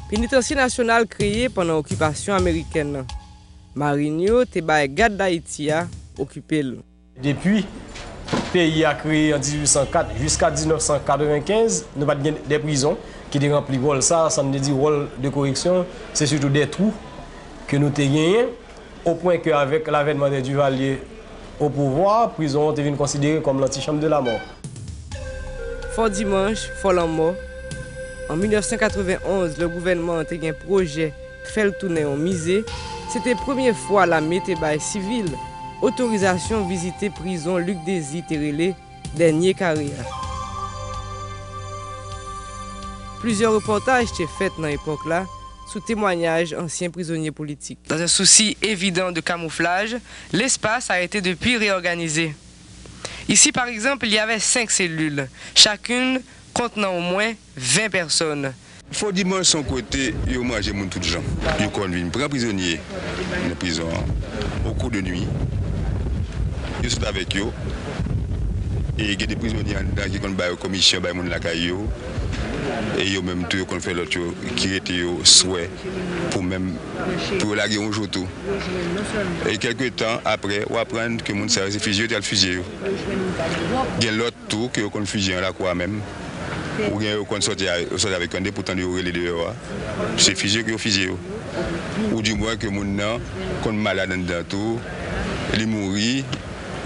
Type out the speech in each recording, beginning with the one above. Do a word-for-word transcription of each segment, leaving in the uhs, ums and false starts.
Penitansye Nasyonal kreye pandan okipasyon amerikèn nan. Marin yo te bay gad Dayiti a okipe l. Depi peyi a kreye an dizuit san kat jiska diznèf san katrevenkenz, nou pa t gen de prizon ki te ranpli wòl sa, sa m te di wòl de koreksyon, se sitou de twou ke nou te genyen, o pwen ke avèk lavènman de Duvalier o pouvwa, prizon an te vin konsidere kòm lantichanm de lamò. Fò Dimanch, Fò Lanmò. An mil nèf san katrevenn onz, lè gouvènman an te gen pwojè fè l tounen yon mize, se te premye fwa lame te bay sivil otorizasyon vizite prizon Luc Désir te rele Dènye Kare a. Plizyè repòtaj te fèt nan epòk la sou temwanyaj ansyen prizonye politik. Dans un souci évident de camouflage, l'espace a été depuis réorganisé. Ici, par exemple, il y avait cinq cellules, chacune contenant au moins vingt personnes. Fò Dimanch se yon kote yo manje moun tout jan. Yo konn vin pran prizonye nan prizon an, au cours de nuit. Yo sot avèk yo. E gen de prizonye anndan ki konn ba yo komisyon, bay moun lakay yo. E yo menm tou, yo konn fè lòt yo ki rete yo swè pou menm, pou yo lage yon jou tou. E kèlke tan apre, w aprann ke moun sa yo se fizye yo te al fizye yo. Gen lòt tou ke yo konn fizye an lakou a menm. Oubyen yo konn sòti a, yo sòti avèk yo anndan, poutan yo rele deyò a. Se fizye ke yo fizye yo. Ou di mwen ke moun nan konn malad anndan tou, li mouri,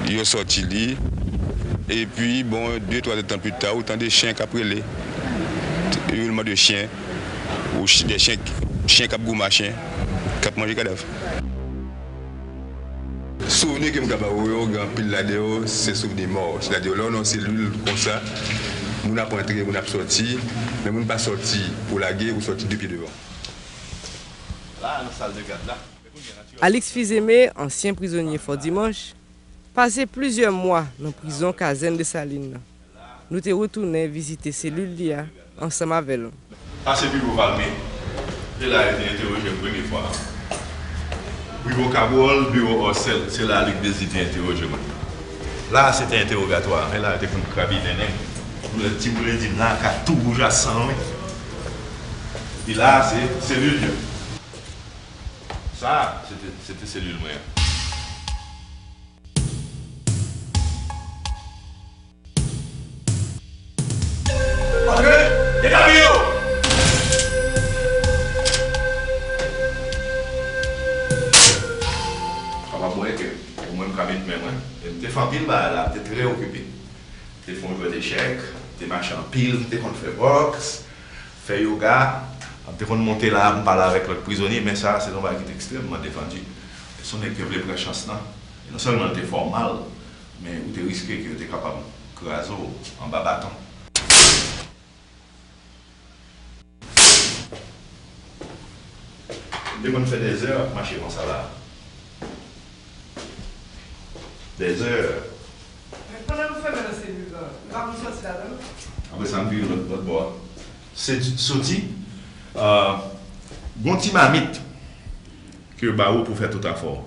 yo sòti li. Epi, bon, de, twa zèdtan pita, ou tande chen k ap rele. Roulement de chien. Ou ch-, de chen, chen k ap goumen a chen, k ap manje kadav. Souvni ke m ka ba ou yo, gen anpil ladan yo, se souvni mò. Sètadi, lè w nan yon selil konsa, moun ap antre, moun ap sòti, men moun pa sòti pou lage, ou sòti de pye devan. La, nan sal de gad la. Alix Fils-Aimé, ansyen prizonye Fò Dimanch, pase plizyè mwa nan prizon Kazèn Desalin nan. Nou te retounen vizite selil li a ansanm avè l. Sa se biwo Valmé. Se la yo te entewoje m premye fwa. Biwo Cabrol, biwo Orcel, se la Luc Désir te entewoje mwen. La se te entèwogatwa. E la yo te konn krabinen nèg. Ti boule di m la ka tou wouj a san, wi. Epi la se selil yo. Sa, se te, se te selil mwen an. Antre! Detapiye yo! Kapab wè ke mwen m ka met men mwen. E m te fè anpil bagay la, m te trè okipe. M te fè yon jwèt echèk, m te mache anpil, m te konn fè bòks, fè yoga. M te konn monte la, m pale avèk lòt prizonye, men sa, se yon bagay ki te ekstrèmman defandi. Se yon nèg ki te vle pran chans lan. E non sèlman l te fè w mal, men ou te riske ke yo te kapab kraze w anba baton. M te konn fè dèzè ap mache konsa la. Dèzè. Men pandan nou fèmen nan selil lan, nou pa konn sòti ladan l? Apre sa, m vire lòt, lòt bò a. Se soti, euh, gon ti mamit ke yo ba ou pou fè tout afè w.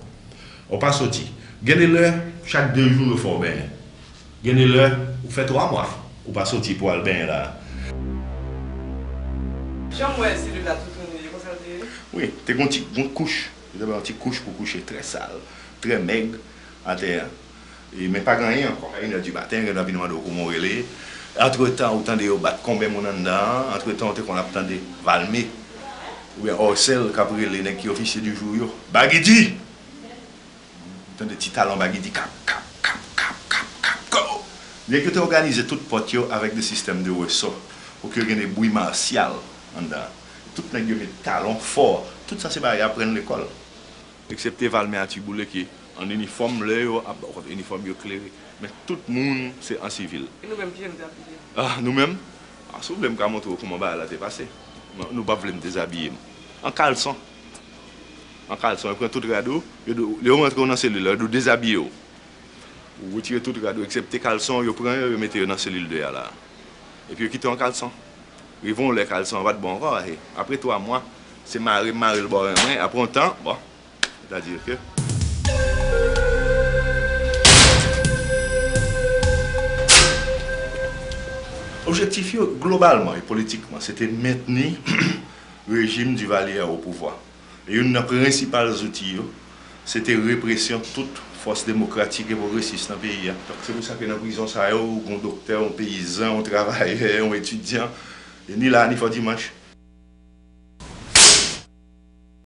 Ou pa soti. Gen de lè, chak de jou yo fè w benyen. Gen de lè, ou fè twa mwa, ou pa soti pou al benyen la. Jan m wè selil la toutouni, e konsa l te ye? Wi, te gon ti, gon kouch. Yo te bay yon ti kouch pou kouche, trè sal, trè mèg, atè a. E, men pa gen anyen ankò. A inè di maten, gen nan vin mande w kòman w rele. Antretan, ou tande yo bat konbyen moun anndan an. Antretan, ou te konn ap tande Valmé oubyen Orcel k ap rele nèg ki ofisye di jou yo. Bagidi! Ou tande ti talon Bagidi, kap, kap, kap, kap, kap, kap, go! Nèg yo te òganize tout pòt yo avèk de sistèm de resò pou ke gen de bri masyal anndan. Tout nèg yo met talon fò. Tout sa se bagay y aprann lekòl. Eksepte Valmé a Ti Boule ki an inifòm, lè yo ap ba w kont inifòm yo klere. Men tout moun se an sivil. E nou menm, kijan nou te abiye? Ah, nou menm? Ah, si w vle, m ka montre w kòman bagay la te pase. Non, nou pa vle m dezabiye m. An kalson. An kalson, yo pran tout rad ou, yo di w, lè yo rantre w nan selil la, yo di w dezabiye w. Ou retire tout rad ou, eksepte kalson, yo pran yo, yo mete yo nan selil de a la. Epi yo kite w an kalson. Rive yon lè, kalson an pa t bon ankò, e apre twa mwa, se mare m mare l bò ren mwen, apre yon tan, bon, sètadi ke. Objektif yo, globalman e politikman, se te mentni Rejim Divalye a o pouvwa. E youn nan prensipal zouti yo, se te represyon tout fòs demokratik e pwogresis nan peyi a. Donk, se pou sa ke nan prizon sa yo, ou gon doktè, yon peyizan, yon travayè, yon etidyan, e ni la ni fò dimanch.